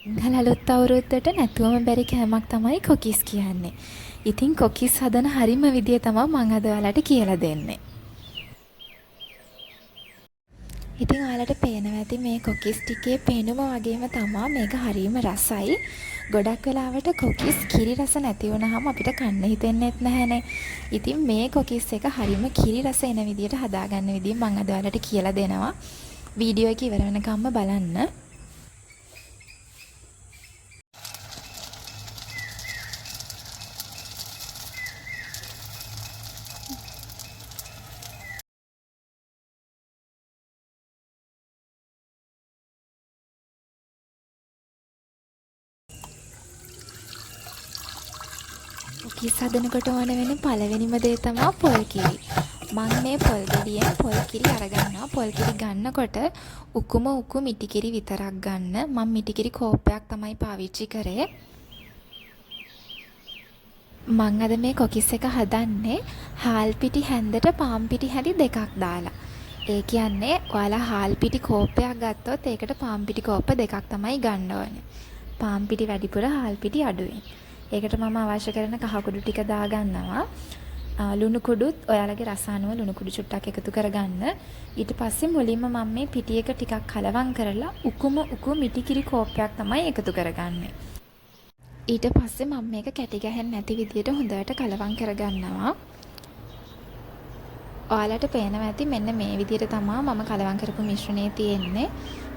සිංහල අලුත් අවුරුද්දට නැතුවම බැරි කෑමක් තමයි කොකිස් කියන්නේ. ඉතින් කොකිස් හදන හරිම විදිය තමයි මං අද ඔයාලට කියලා දෙන්නේ. ඉතින් ඔයාලට පේනවා ඇති මේ කොකිස් ටිකේ පෙනුම වගේම තමා මේක හරිම රසයි. ගොඩක් වෙලාවට කොකිස් කිරි රස නැති වුණාම අපිට කන්න හිතෙන්නෙත් නැහැනේ. ඉතින් මේ කොකිස් එක හරිම කිරි රස එන විදියට හදාගන්න විදිය මං අද ඔයාලට කියලා දෙනවා. වීඩියෝ එක ඉවර වෙනකම්ම බලන්න. කොකිස් හදනකොට ඕන වෙන පළවෙනිම දේ තමා පොල් කිරි. මං මේ පොල් ගෙඩියෙන් පොල් කිරි අරගන්නවා. පොල් කිරි ගන්නකොට උකුම උකු මිටි කිරි විතරක් ගන්න. මං මිටි කිරි කෝප්පයක් තමයි පාවිච්චි කරේ. මං අද මේ කොකිස් එක හදන්නේ හාල් පිටි හැන්දට පාන් පිටි හැඳි දෙකක් දාලා. ඒ කියන්නේ ඔයාලා හාල් පිටි කෝප්පයක් ගත්තොත් ඒකට පාන් පිටි කෝප්ප දෙකක් තමයි ගන්න ඕනේ. පාන් පිටි වැඩිපුර හාල් පිටි අඩුවෙන්. ඒකට මම අවශ්‍ය කරන කහ කුඩු ටික දාගන්නවා. ලුණු කුඩුත් ඔයාලගේ රස අනුව ලුණු කුඩු චුට්ටක් එකතු කරගන්න. ඊට පස්සේ මුලින්ම මම මේ පිටි එක ටිකක් කලවම් කරලා උකුම උකු මිටි කිරි කෝප්පයක් තමයි එකතු කරගන්නේ. ඊට පස්සේ මම මේක කැටි ගැහෙන්නේ නැති විදියට හොඳට කලවම් කරගන්නවා. ඔයාලට පේනවා ඇති මෙන්න මේ විදියට තමා මම කලවම් කරපු මිශ්‍රණය තියෙන්නේ.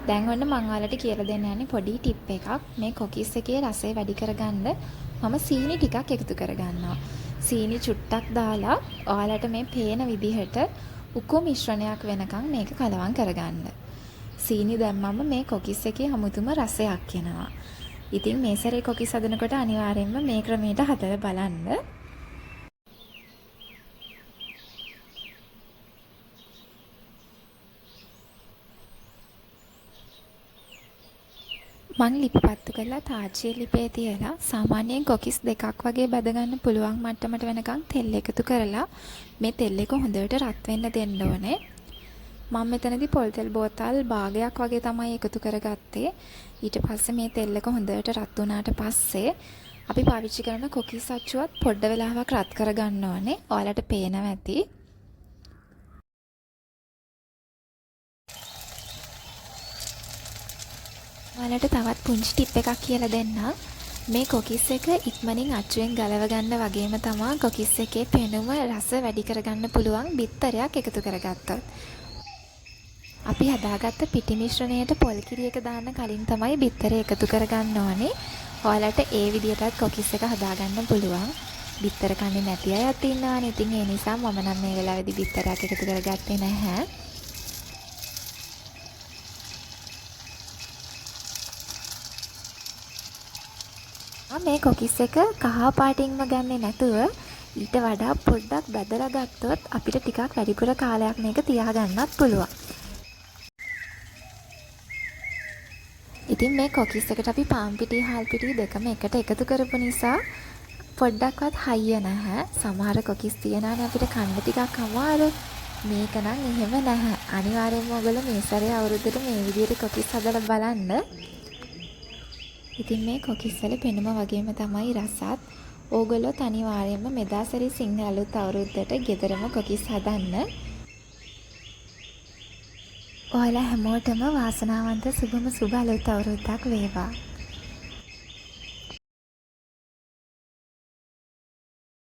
දැන් ඔන්න මං ඔයාලට කියලා දෙන්න යන්නේ පොඩි ටිප් එකක්. මේ කොකිස් එකේ රසය වැඩි කරගන්න මම සීනි ටිකක් එකතු කරගන්නවා. සීනි චුට්ටක් දාලා ඔයාලට මේ පේන විදිහට උකු මිශ්‍රණයක් වෙනකන් මේක කලවම් කරගන්න. සීනි දැම්මම මේ කොකිස් එකේ අමුතුම රසයක් එනවා. ඉතින් මේ සැරේ කොකිස් හදනකොට අනිවාර්යයෙන්ම මේ ක්‍රමයට හදලා බලන්න. මං ලිප පත්තු කරලා තාච්චියේ ලිපේ තියලා සාමාන්‍යයෙන් කොකිස් දෙකක් වගේ බැද ගන්න පුළුවන් මට්ටමට වෙනකන් තෙල් එකතු කරලා මේ තෙල් එක හොඳට රත් වෙන්න දෙන්න ඕනේ. මම මෙතනදී පොල් තෙල් බෝතල් භාගයක් වගේ තමයි එකතු කරගත්තේ. ඊට පස්සේ මේ තෙල් එක හොඳට රත් වුණාට පස්සේ අපි පාවිච්චි කරන කොකිස් අච්චුවත් පොඩ්ඩ වෙලාවක් රත් කරගන්න ඕනේ. ඔයාලට පේනවා ඇති. ඔයාලට තවත් පුංචි ටිප් එකක් කියලා දෙන්නම්. මේ කොකිස් එක ඉක්මනින් අච්චුවෙන් ගලව ගන්න වගේම තමා කොකිස් එකේ පෙනුම රස වැඩි කරගන්න පුළුවන් බිත්තරයක් එකතු කරගත්තොත්. අපි හදාගත්ත පිටි මිශ්‍රණයට පොල් කිරි එක දාන්න කලින් තමයි බිත්තරය එකතු කරගන්න ඕනේ. ඔයාලට ඒ විදියටත් කොකිස් එක හදාගන්න පුළුවන්. බිත්තර කන්නේ නැති අයත් ඉන්නවානේ. ඉතින් ඒ නිසා මම නම් මේ වෙලාවේදී බිත්තරයක් එකතු කරගත්තේ නැහැ. මේ කොකිස් එක කහ පාටින්ම ගන්නෙ නැතුව ඊට වඩා පොඩ්ඩක් බැදලා ගත්තොත් අපිට ටිකක් වැඩිපුර කාලයක් මේක තියාගන්නත් පුළුවන්. ඉතින් මේ කොකිස් එකට අපි පාන් පිටි හාල් පිටි දෙකම එකට එකතු කරපු නිසා පොඩ්ඩක්වත් හයිය නැහැ. සමහර කොකිස් තියනවානේ අපිට කන්න ටිකක් අමාරු. මේක නම් එහෙම නැහැ. අනිවාර්යයෙන්ම ඔයගොල්ලෝ මේ සැරේ අවුරුද්දට මේ විදියට කොකිස් හදලා බලන්න. ඉතින් මේ කොකිස් වල පෙනුම වගේම තමයි රසත්. ඕගොල්ලොත් අනිවාර්යයෙන්ම මෙදා සැරේ සිංහල අලුත් අවුරුද්දට ගෙදරම කොකිස් හදන්න. ඔයාලා හැමෝටම වාසනාවන්ත සුබම සුබ අලුත් අවුරුද්දක් වේවා.